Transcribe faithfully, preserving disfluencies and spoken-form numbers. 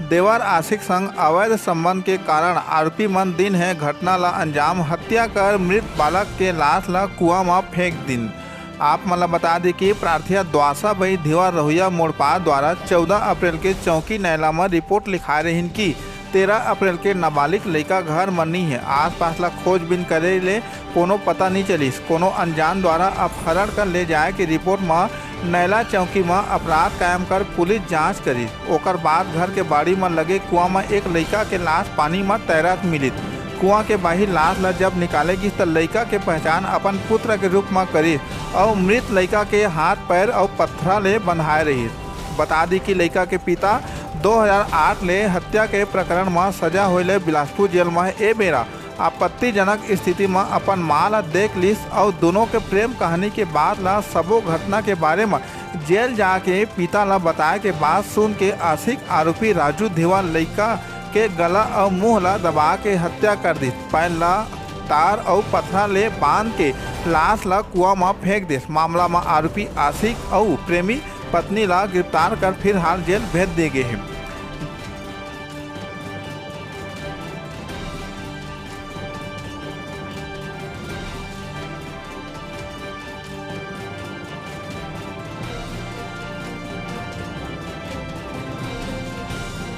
देवर आशिक संग अवैध संबंध के कारण आरोपी मन दिन हे घटना ला अंजाम, हत्या कर मृत बालक के लाश ला कुआं म फेंक दिन। आप मन ला बता दी कि प्रार्थिया द्वासा बई धिवा रहुइया मोड़पार द्वारा चौदह अप्रैल के चौकी नैला म रिपोर्ट लिखाए रहिन कि तेरह अप्रैल के नाबालिग लइका घर म नी हे। आसपास ला खोजबीन करे ले कोनो पता नी चलिस। कोनो अनजान द्वारा अपहरण कर ले जाए के रिपोर्ट म नैला चौकी म अपराध कायम कर पुलिस जांच करिस। ओकर बाद घर के बाड़ी म लगे कुआं म एक लइका के लाश पानी म तैरत मिलिस। कुआं के बाहिर लाश ल जब निकाले गिस, त लइका के पहचान अपन पुत्र के रूप म करिस अउ मृत लइका के हाथ पैर अउ पथरा ले बंधाए रहिस। बता दी कि लइका के पिता दो हज़ार आठ ले हत्या के प्रकरण म सजा होए ले बिलासपुर जेल म ए बेरा आपत्तिजनक स्थिति म अपन मां ला देख लिस अउ दोनों के प्रेम कहानी के बात ला सबो घटना के बारे म जेल जाके पिता ला बताए के बात सुन के आशिक आरोपी राजू धिवा लइका के गला अउ मुंह ला दबा के हत्या कर दिस। पैर ला तार अउ पथरा ले बांध के लाश ला कुआं म फेंक दिस। मामला म आरोपी आशिक अउ प्रेमी पत्नी ला गिरफ्तार कर फिलहाल जेल भेज दे गे हे।